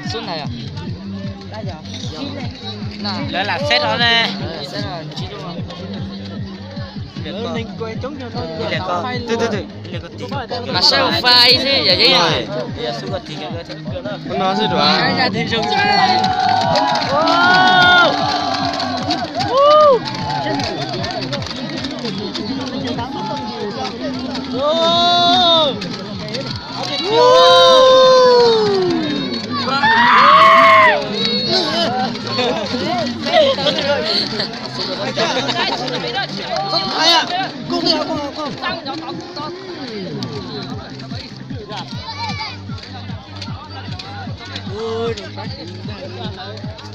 Xub ntawd. Lawv lam xeb rau ne. Mas saib ua fai xwb yom. Ub no xwb duav.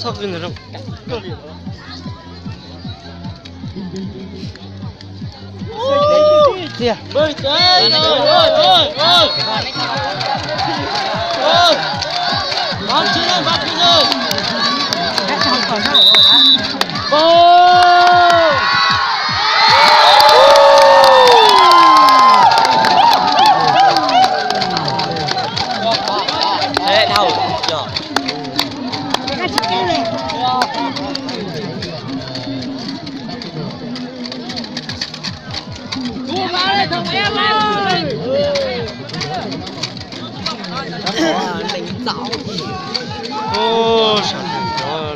Txhob pw ntawd. Tiag.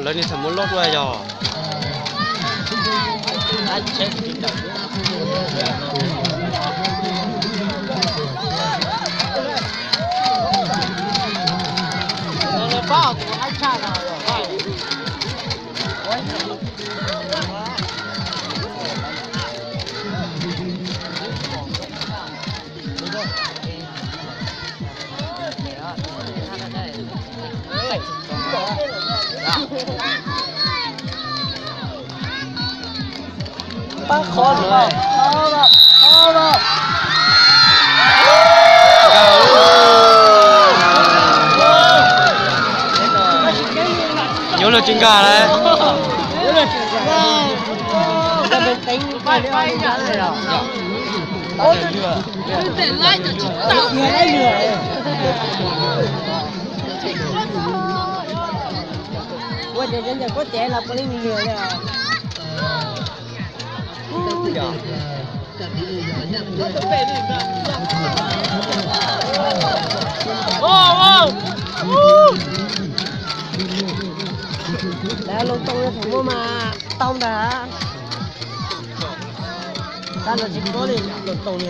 Lawv niag tham muab loj dua yog. Pab qhov lawm. Yuav luag tsis nkag lawm. Ua ces cov ncaws kuab cev los puav leej nws nws li. Lawv loo too thaum muaj mas tau ntag. Tab no tsis paub li, loo too li.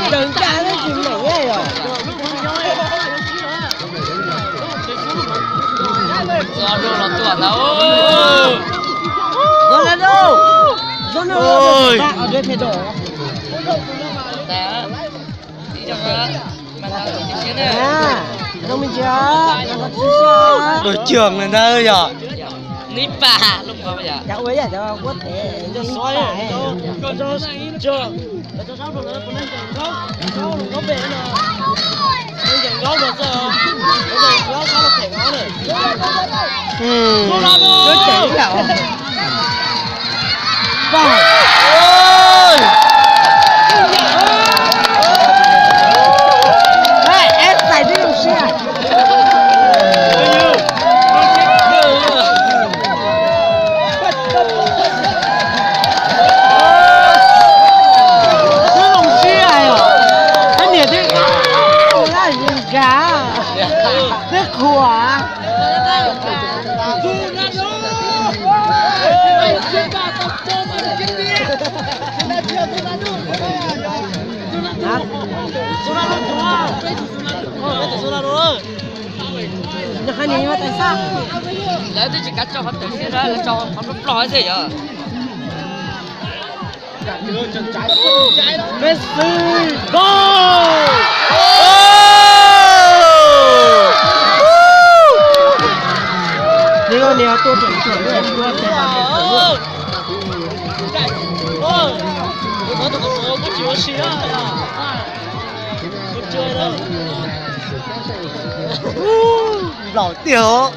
Ntawd ncaj tsis meem yom. Tus cwg ntawd yog. Nib pam. Cov ua yam cov kuab tes nib pam. Twb zoo siab os, peb niam twb nkag, twb qhuas. Nws qhov niag yuav tais xaj. Lawv twb tsis kav tsau qhov tawm siab, lawv tsau qhov ploj ploj xwb yog. Messi, gol! Nws niag tuaj tseem tseem luaj, tuaj tseem tseem luaj. Nplaum tiag os.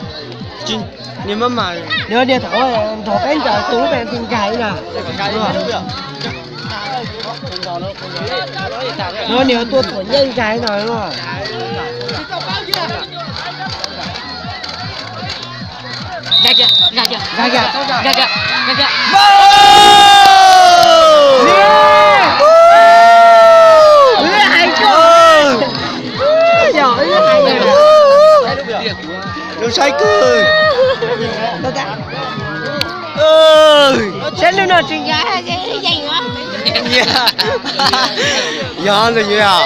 Niag mab mas, niag thaum nrog peb ncaws tus lub pem tus nkag na. Niag tua tuam ncej nkag no. Zoo saib kawg. Saib lub no tsis nkag, yeej os. Yog ntawd yog.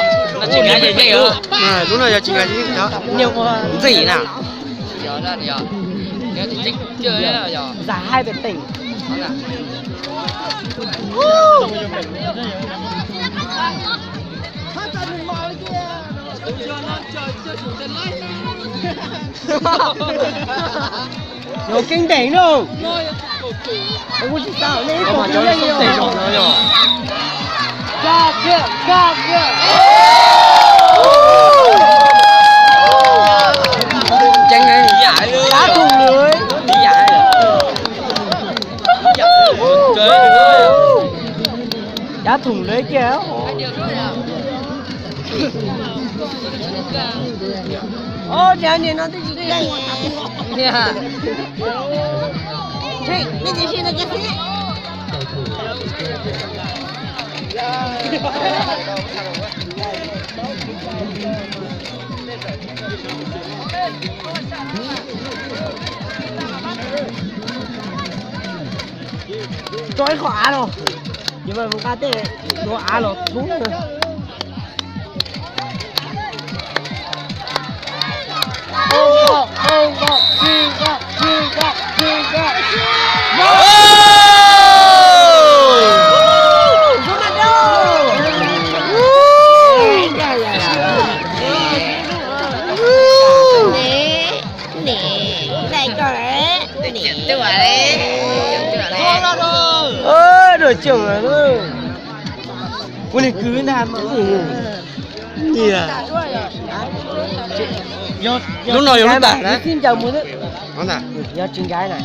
Lub no yog tsis nkag, ntxim na. Zam hai pem teem. Yog keeb nteeg no. Kuv tsis tau nej ib tug yeej yog. Cá thủng lưới. Cá thủng lưới kìa. Ơ, rau niag no twb tsis cai. Ej, nej tsis si no kiag xwb. Tso ib qho av los, yuav mus nqa tej duav av los thub. Ua, dua coob. Kuv nim kwv ntag mas. Lub no yog lub tag na. Yog tsis nkag na.